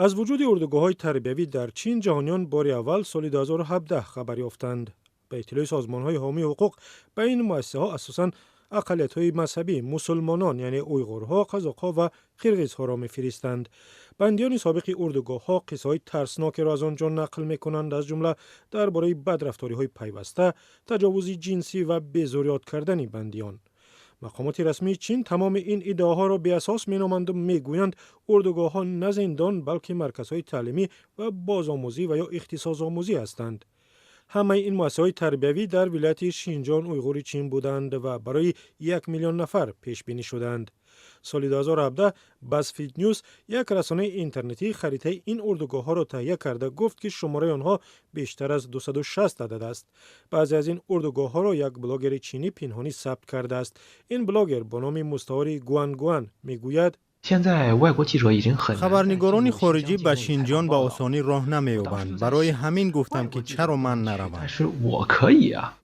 Аз вуҷуди урдугоҳҳои тарбиявӣ дар Чин ҷаҳониён бори аввал соли 2017 хабар ёфтанд. Ба иттилои созмонҳои ҳомии ҳуқуқ, ба ин муассисаҳо асосан ақаллиятҳои мазҳабӣ, мусулмонон, яъне уйғурҳо, қазоқҳо ва қирғизҳоро мефиристанд. Бандиёни собиқи урдугоҳҳо қиссаҳои тарснокеро аз он ҷо нақл мекунанд, аз ҷумла дар бораи бадрафториҳои пайваста, таҷовузи ҷинсӣ ва безориёт кардани бандиён. Мақомоти расмии Чин тамоми ин иддаоҳоро беасос меноманду мегӯянд, урдугоҳҳо на зиндон, балки марказҳои таълимӣ ва бозомӯзӣ ва ё ихтисосомӯзӣ ҳастанд. Ҳамаи ин муассисаҳои тарбиявӣ дар вилояти Шинҷон Уйғури Чин буданд ва барои 1 миллион нафар пешбинӣ шуданд. Соли 2017 BuzzFeed News, як расонаи интернетӣ, харитаи ин урдугоҳҳоро таҳия карда гуфт, ки шумораи онҳо бештар аз 260 адад аст. Баъзе аз ин урдугоҳҳоро як блогери чинӣ пинҳонӣ сабт кардааст. Ин блогер бо номи мустаори Гуангуан мегӯяд: Хабарнигорони хориҷӣ ба Шинҷон ба осонӣ роҳ намеёбанд. Барои ҳамин гуфтам, ки чаро ман наравам.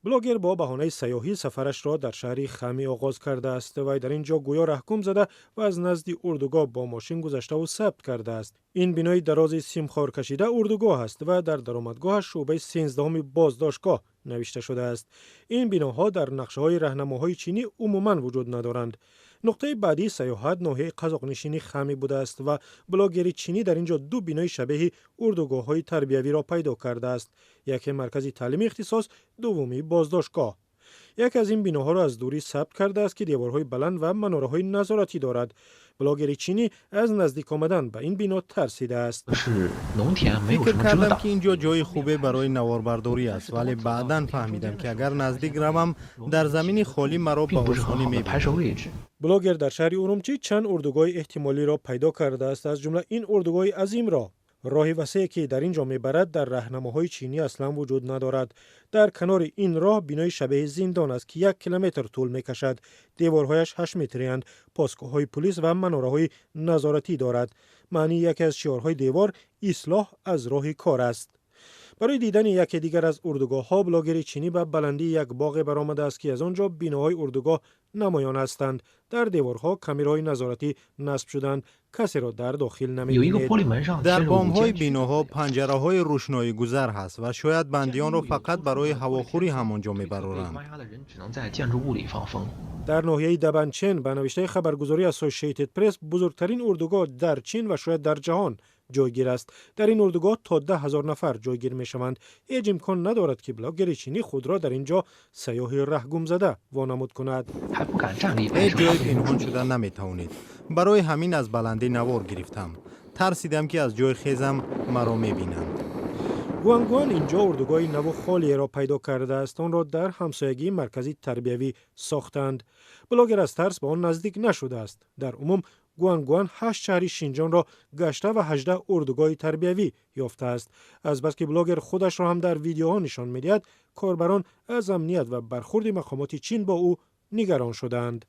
Блогер бо баҳонаи сайёҳӣ сафарашро дар шаҳри Хами оғоз кардааст. Вай дар ин ҷо гӯё раҳгум зада ва аз назди урдугоҳ бо мошин гузаштаву сабт кардааст. Ин бинои дарози симхоркашида урдугоҳ аст ва дар даромадгоҳаш шӯъбаи 13-уми боздоштгоҳ навишта шудааст. Ин биноҳо дар нақшаҳои раҳнамоҳои чинӣ умуман вуҷуд надоранд. Нуқтаи баъдии сайёҳат ноҳияи қазоқнишини Хами будааст ва блогери чинӣ дар ин ҷо ду бинои шабеҳи урдугоҳҳои тарбиявиро пайдо кардааст: яке маркази таълими ихтисос, дуввумӣ боздоштгоҳ. Яке аз ин биноҳоро аз дурӣ сабт кардааст, ки деворҳои баланд ва манораҳои назоратӣ дорад. Блогери чинӣ аз наздик омадан ба ин бино тарсидааст. Фикр кардам, ки ин ҷо ҷои хубе барои наворбардорӣ аст, вале баъдан фаҳмидам, ки агар наздик равам, дар замини холӣ маро ба осонӣ мебинанд. Блогер дар шаҳри Урумчӣ чанд урдугоҳи эҳтимолиро пайдо кардааст, аз ҷумла ин урдугоҳи азимро. Роҳи васее, ки дар ин ҷо мебарад, дар раҳнамоҳои чинӣ аслан вуҷуд надорад. Дар канори ин роҳ бинои шабеҳи зиндон аст, ки 1 километр тӯл мекашад. Деворҳояш 8 метриянд, посгоҳҳои пулис ва манораҳои назоратӣ дорад. Маънии яке аз шиорҳои девор «ислоҳ аз роҳи кор» аст. Барои дидани яке дигар аз урдугоҳҳо блогери чинӣ ба баландии як боғе баромадааст, ки аз он ҷо биноҳои урдугоҳ намоён ҳастанд. Дар деворҳо камераҳои назоратӣ насб шуданд. Касеро дар дохил намебинед. Дар бомҳои биноҳо панҷараҳои рӯшноигузар ҳаст ва шояд бандиёнро фақат барои ҳавохӯрӣ ҳамон ҷо мебароранд. Дар ноҳияи Дабанчен, ба навиштаи хабаргузории Associated Press, бузургтарин урдугоҳ дар Чин ва шояд дар ҷаҳон ҷойгир аст. Дар ин урдугоҳ то 10 000 нафар ҷойгир мешаванд. Ҳеҷ имкон надорад, ки блогери чинӣ худро дар ин ҷо сайёҳи раҳгумзада вонамуд кунад. Ҳеҷ ҷое пинҳон шуда наметавонед. Барои ҳамин аз баландӣ навор гирифтам. Тарсидам, ки аз ҷой хезам, маро мебинанд. Гуангуан ин ҷо урдугоҳи наву холиеро пайдо кардааст. Онро дар ҳамсоягии маркази тарбиявӣ сохтанд. Блогер аз тарс ба он наздик нашудааст. Дар умум Гуангуан ҳашт шаҳри Шинҷонро гашта ва 18 урдугоҳи тарбиявӣ ёфтааст. Азбаски блогер худашро ҳам дар видеоҳо нишон медиҳад, корбарон аз амният ва бархурди мақомоти Чин бо ӯ нигарон шудаанд.